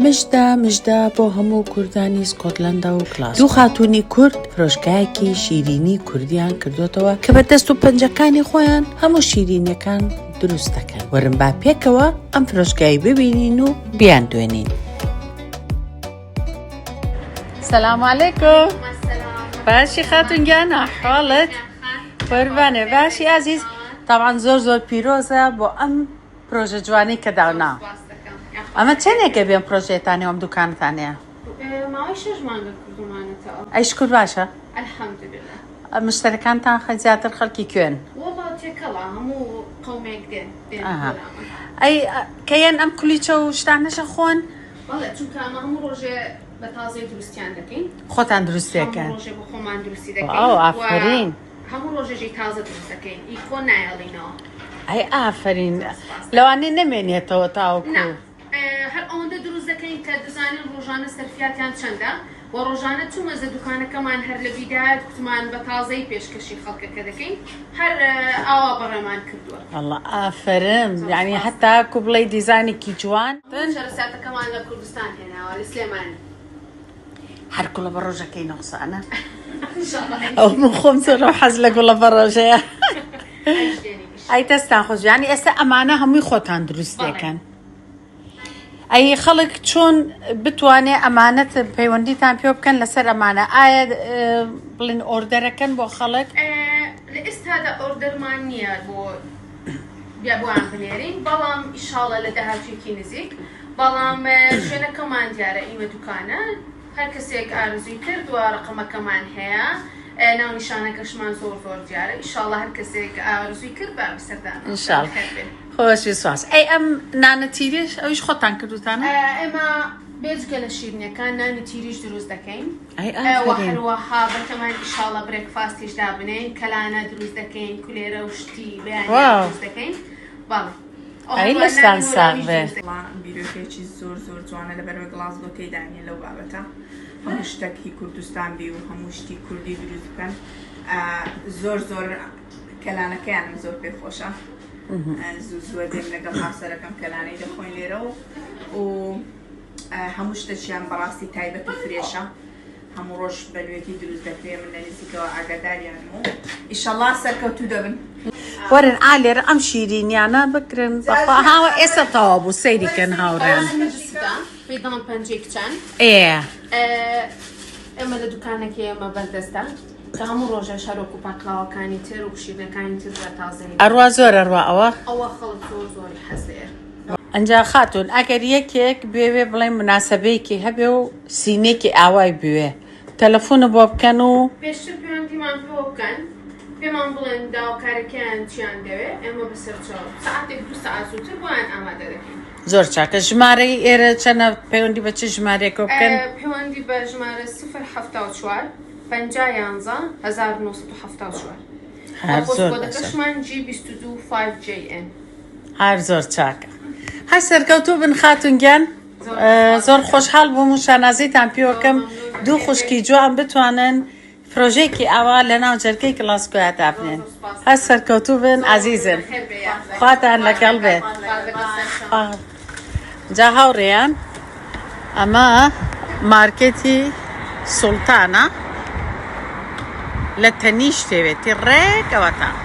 مژدە مژدە بۆ هەموو کوردانی سکۆتلەندا و گلاسگۆ. دوو خاتوونی کورد فرۆشگایەکی شیرینی کوردیان کردۆتەوە کە بە دەست و پەنجەکانی خۆیان هەموو شیرینیەکان دروست دەکەن. وەرن با پێکەوە ئەم فرۆشگای ببینین و بیاندوێنین. سلام علیکم باشی خاتون گیان ئەحواڵت قوربانێ باشی ئازیز تاوان زۆر زۆر پیرۆزە بۆ ئەم پرۆژە جوانەی کە دانا ئەمە چەندێکە بێم پرۆژەتانێ ئەم دوکانتانەیە ماوەی شش مانگە کردومانەتەوە ئەی شکر باشە الحمدلله مشتەرەکانتان خە زیاتر خەڵکی کوێن وەڵا تێکەڵا هەموو قەومێک دێن دێن ئەی کەیەن ئەم کولیچە و شتانەشە خۆن بەڵێ چونکە ئەمە هەموو ڕۆژێ بە تازەی دروستیان دەکەین خۆتان دروستێکەن هەموو ڕۆژێ بۆ خۆمان دروستی دەکەین واو ئافەرین هەموو ڕۆژێکی تازە دروست دەکەین ئی کۆن نایەڵینەوە. ئەی ئافەرین لەوانەیە نەمێنێتەوە تاوەکو. نا هەر ئەوەندە دروست دەکەین کە دەزانین ڕۆژانە سەرفیاتیان چەندە و ڕۆژانە چوومە زە دوکانەکەمان هەر لە بیدایەت کوتمان بە تازەی پێشکەشی خەڵکەکە دەکەین هەر ئاوا بەڕێمان کردووە. وەڵا ئافەرم یانی هەتا کو بڵێی دیزاینێکی جوان. چەرەساتەکەمان لە کوردستان هێناوە لە سلێمانی. هەر گوڵە بەڕۆژەکەی نوقسانە ئەو من خۆم زۆرم حەز لە گوڵە بەڕۆژەیە ئەی دەستان خۆش یانی ئێستا ئەمانە هەمووی خۆتان دروست دەکەن ئەی خەڵک چۆن بتوانێ ئەمانەت پەیوەندیتان پێ بکەن لەسەر ئەمانە ئایا بڵین order ەکەن بۆ خەڵک لە ئێستادا order مان نییە بۆ بۆیان بنێرین بەڵام ئیشاڵە لە داهاتوویەکی نزیک بەڵام شوێنەکەمان دیارە ئیمە دوکانە هەر کەسێک ئارەزووی کرد و ڕەقەمەکەمان هەیە ناونیشانەکەشمان زۆر زۆر دیارە ئیشاڵا هەر کەسێک ئارەزووی کرد با بسەردان ئینشاڵ خۆشی سواس ئەی ئەم نانە تیرێش ئەویش خۆتان کردوتانە ئێمە بێجگە لە شیرنیەکان نانی تیریش دروست دەکەین ئەی و ئافەرین هەروەها بەتەمان ئیشاڵە breakfast یش دابنێین کەلانە دروست دەکەین کولێرە و شتی بەیانیان واو دروست دەکەین بەڵێ ئەی لەشتان ساغ بێ. وەڵا بیرۆکەیەکی زۆر زۆر جوانە لەبەرئەوەی گڵاسگۆ تێیدا نیە لەو بابەتە هەموو شتەک هی کوردستان بی و هەموو شتی کوردی دروست بکەن زۆر زۆر کەلانەکەیانم زۆر پێ خۆشە زوو زووە دێم لەگەڵ هاوسەرەکەم کەلانەی دەخۆین لێرە و و هەموو شتەکیان بەڕاستی تایبەت و fresh ە هەموو ڕۆژ بە نوێتی دروست دەکرێ من لە نزیکەوە ئاگاداریانم و ئیشەڵا سەرکەوتوو دەبن. وەرن ئا لێرە ئەم شیرینیانە بکرن بەخوا هاوە ئێستا تەواو بوو سەیری کەن هاوڕێیان. پێی دەڵێن پەنجەی کچان. ئێ. ئێمە لە دوکانەکەی ئێمە بەردەستە کە هەموو ڕۆژێش هەر وەکو پاقلاوەکانی تر و شیرینەکانی تر بە تازەیی. ئەڕوا زۆر ئەڕوا ئەوە. ئەوە خەڵک زۆر زۆری حەز لێیە. ئەنجا خاتوون ئەگەر یەکێک بێوێ بڵێن موناسەبەیەکی هەبێ و سینێکی ئاوای بوێ تەلەفونم بۆ بکەن و. پێشتر پەیوەندیمان پێوە بکەن پێمان بڵێن داواکاریەکەیان چیان دەوێ ئێمە بەسەرچاو سەعاتێک دوو سەعات زووتر بۆیان ئامادە دەکەین. زۆر چاکە ژمارەی ئێرە چەنە پەیوەندی بە چ ژمارەیەکەوە بکەن؟ پەیوەندی بە ژمارە سفر 74 50 11 1974 هەر زۆر باشە. پۆستکۆدەکەشمان G 22 5 JN. هەر زۆر چاکە هەر سەرکەوتوو بن خاتون گیان زۆر خۆشحاڵ بووم و شانازیتان پێوەکەم دوو خوشکی جوان بتوانن پرۆژێکی ئاوا لە ناو جەرگەی گڵاسگۆیا دابنێن هەر سەرکەوتوو بن ئازیزن خواتان لەگەڵ بێت جا هاوڕێیان ئەمە مارکێتی سوڵتانە لە تەنیشتێوێتی ڕێک ئەوەتان.